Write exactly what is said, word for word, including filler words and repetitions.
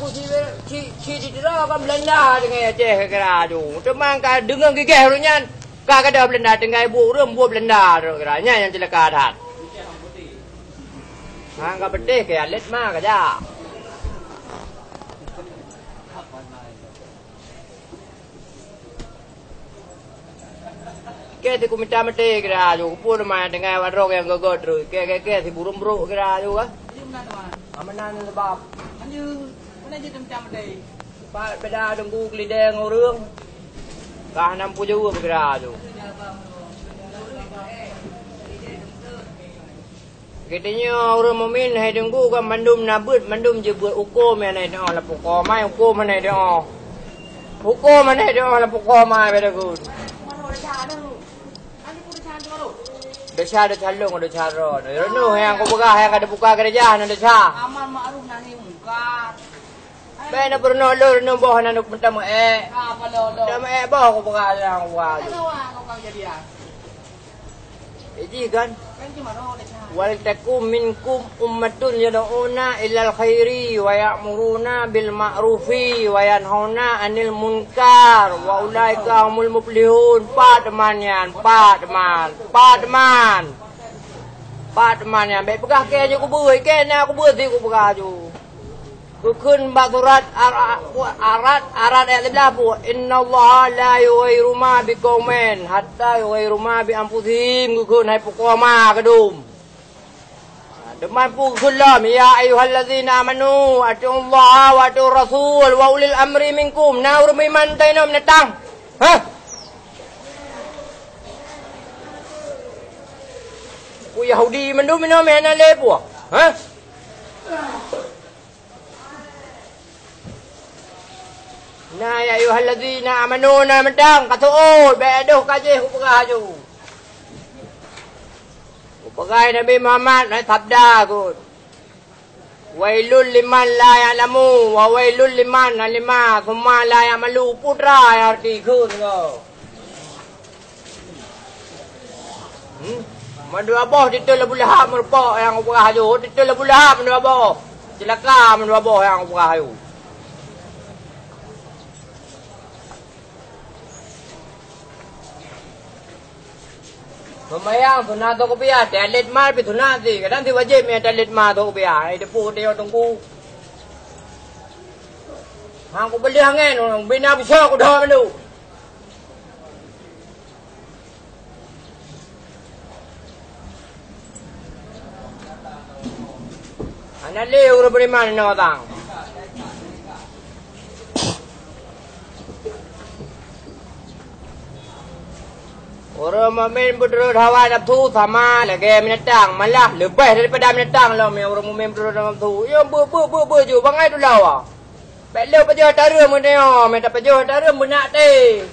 Ci, ci, ci, ci, kan Belanda tinggai Aceh kira tu. Teuma ka deungon gigeh ureueng nyan, ka gadôh Belanda tinggai buet ureueng, buet Belanda tu kira. Nyan nyang ceulaka that. Hang ka beuteh ke alet ma ka jak. Kèe si kumita maté kira aju, keupeue teuma tinggai wadrong nyang geugot terus. Kèe, kèe, kèe si burung brok kira aju kah? Aman nan sabab. Pat beda teungku keulidèe ngon ureueng. Ka hana meupeue jaweueb kira aju. Geutanyoe ureueng mukmin hai teungku kan mandum na beuet, mandum jeuet beuet hukôm nyang na di teu'oh lam pukoe mai, hukôm nyang na di teu'oh. Hukôm nyang na di teu'oh lam pukoe mai, beda gun. Desya, desya lôn, desya droe. Droeneuh nyang kupeugah nyang ka teubuka keureuja na desya. Amar makruf nahi mungkar. Bèk na peurunoe lôn, lôn boh na nuk meutameu'èk. Meutameu'èk boh kupeugah nyang kupeugah. Iji kan? Wal takum minkum ummatun yad'una ilal khairi wa ya'muruna bil ma'rufi wa yanhauna 'anil munkar wa ulaika humul muflihun. Pat teuma nyan, pat teuma, pat teuma. Pat teuma nyan, bèk peugah kèe aju kubeue, kèe na kubeue si kupeugah aju. Geukheun bak surat Ar-, Ar-, Ar-Ra'd, Ar-Ra'd ayat lima belas, "Innallaha la yughayyiru ma biqaumin hatta yughayyiru ma bi anfusihim." Geukheun hai pukoe ma keudum. Teuma peue geukheun lom, "Ya ayyuhallazina amanu, atiullaha wa atiur rasul wa ulil amri minkum." Na ureueng meuiman ta inong binatang. Hah? Peue Yahudi mandum inong meuhana lé peue? Hah? Na, ya ayyuhallazina amanu, na mantong ka seuôt, bèk deuh ka jih kupeugah aju. Kupeugah Nabi Muhammad na sabda kheun, "Wailul liman la ya'lamu, wa wailul liman alima, summa la ya'malu." Putra nyang arti kheun nyoe. Hmm? Mandua boh titeul Abu Lahab meurumpok nyang kupeugah aju. Titeul Abu Lahab mandua boh. Ceulaka mandua boh nyang kupeugah aju. Seumayang sunat atau kupiah, talét ma pih sunat si. Kadang si wajéb mé talét ma atau kupiah. Ai teupeue teuh teungku. Hang kupeuleueh angén, bina beusoe kudhôt mandum. Hana lé ureueng beriman inoe tang. Ureueng mukmin beuturot hawa nafsu sama lagèe binatang, malah leubeh daripada binatang lom nyang ureueng mukmin beuturot hawa nafsu. Nyoe beu, beu, beu, beu ju bangai tulawa. Bèk lé pajoh tareuem geutanyoe, meuta pajoh tareuem beunak teh.